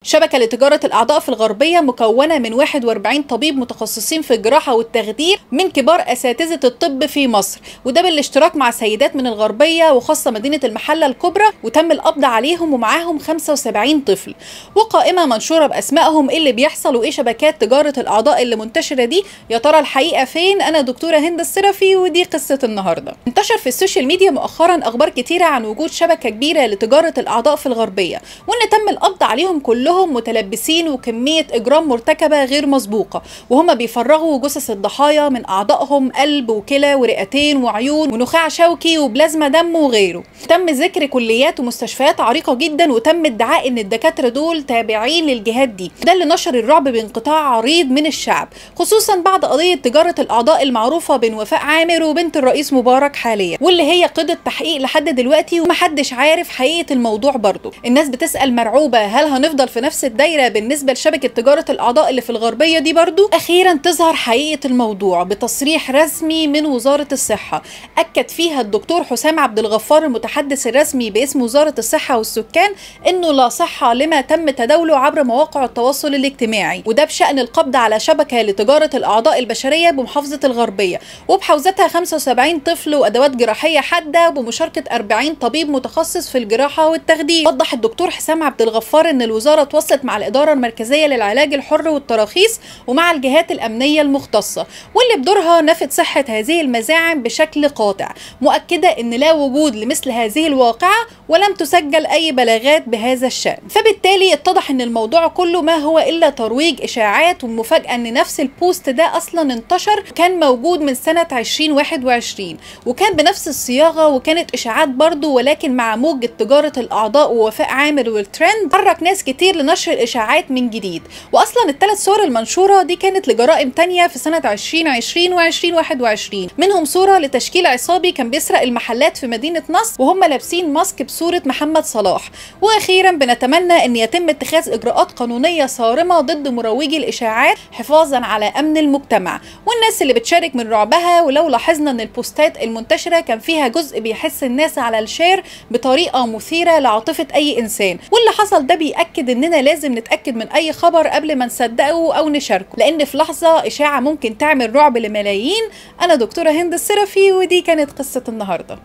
شبكة لتجارة الأعضاء في الغربية مكونة من 41 طبيب متخصصين في الجراحة والتخدير من كبار أساتذة الطب في مصر، وده بالاشتراك مع سيدات من الغربية وخاصة مدينة المحلة الكبرى، وتم القبض عليهم ومعاهم 75 طفل، وقائمة منشورة بأسمائهم. ايه اللي بيحصل وايه شبكات تجارة الأعضاء اللي منتشرة دي؟ يا ترى الحقيقة فين؟ أنا دكتورة هند الصرفي ودي قصة النهاردة. انتشر في ال social media مؤخرا أخبار كتيرة عن وجود شبكة كبيرة لتجارة الأعضاء في الغربية، وإن تم القبض عليهم كلهم متلبسين وكمية إجرام مرتكبة غير مسبوقة، وهم بيفرغوا جثث الضحايا من أعضائهم، قلب وكلى ورئتين وعيون ونخاع شوكي وبلازما دم وغيره. تم ذكر كليات ومستشفيات عريقة جدا، وتم ادعاء إن الدكاترة دول تابعين للجهات دي. ده اللي نشر الرعب بانقطاع عريض من الشعب، خصوصا بعد قضية تجارة الأعضاء المعروفة بين وفاء عامر وبنت الرئيس مبارك حاليا، واللي هي قيد التحقيق لحد دلوقتي ومحدش عارف حقيقة الموضوع. برضه الناس بتسأل مرعوبة، هل هنفضل في نفس الدايرة بالنسبة لشبكة تجارة الأعضاء اللي في الغربية دي؟ برضو أخيرا تظهر حقيقة الموضوع بتصريح رسمي من وزارة الصحة، أكد فيها الدكتور حسام عبد الغفار المتحدث الرسمي باسم وزارة الصحة والسكان إنه لا صحة لما تم تداوله عبر مواقع التواصل الاجتماعي، وده بشأن القبض على شبكة لتجارة الأعضاء البشرية بمحافظة الغربية وبحوزتها 75 طفل وأدوات جراحية حادة وبمشاركة 40 طبيب متخصص في الجراحة والتخدير. وضح الدكتور حسام عبد الغفار إن الوزارة تواصلت مع الإدارة المركزية للعلاج الحر والتراخيص ومع الجهات الأمنية المختصة، واللي بدورها نفت صحة هذه المزاعم بشكل قاطع، مؤكدة أن لا وجود لمثل هذه الواقعة ولم تسجل أي بلاغات بهذا الشأن. فبالتالي اتضح أن الموضوع كله ما هو إلا ترويج إشاعات، ومفاجأة أن نفس ال post ده أصلا انتشر، كان موجود من سنة 2021 وكان بنفس الصياغة وكانت إشاعات برضو، ولكن مع موجة تجارة الأعضاء ووفاء عامر والترند حرك ناس كتير لنشر الإشاعات من جديد. وأصلا الثلاث صور المنشورة دي كانت لجرائم تانية في سنة 2020 و2021، منهم صورة لتشكيل عصابي كان بيسرق المحلات في مدينة نصر وهم لابسين ماسك بصورة محمد صلاح. وأخيرا بنتمنى أن يتم اتخاذ إجراءات قانونية صارمة ضد مروجي الإشاعات حفاظا على أمن المجتمع والناس اللي بتشارك من رعبها. ولو لاحظنا أن البوستات المنتشرة كان فيها جزء بيحس الناس على ال share بطريقة مثيرة لعاطفة أي إنسان، واللي حصل ده بيأكد إننا لازم نتأكد من أي خبر قبل ما نصدقه أو نشاركه، لأن في لحظة إشاعة ممكن تعمل رعب لملايين. أنا دكتورة هند الصرفي ودي كانت قصة النهاردة.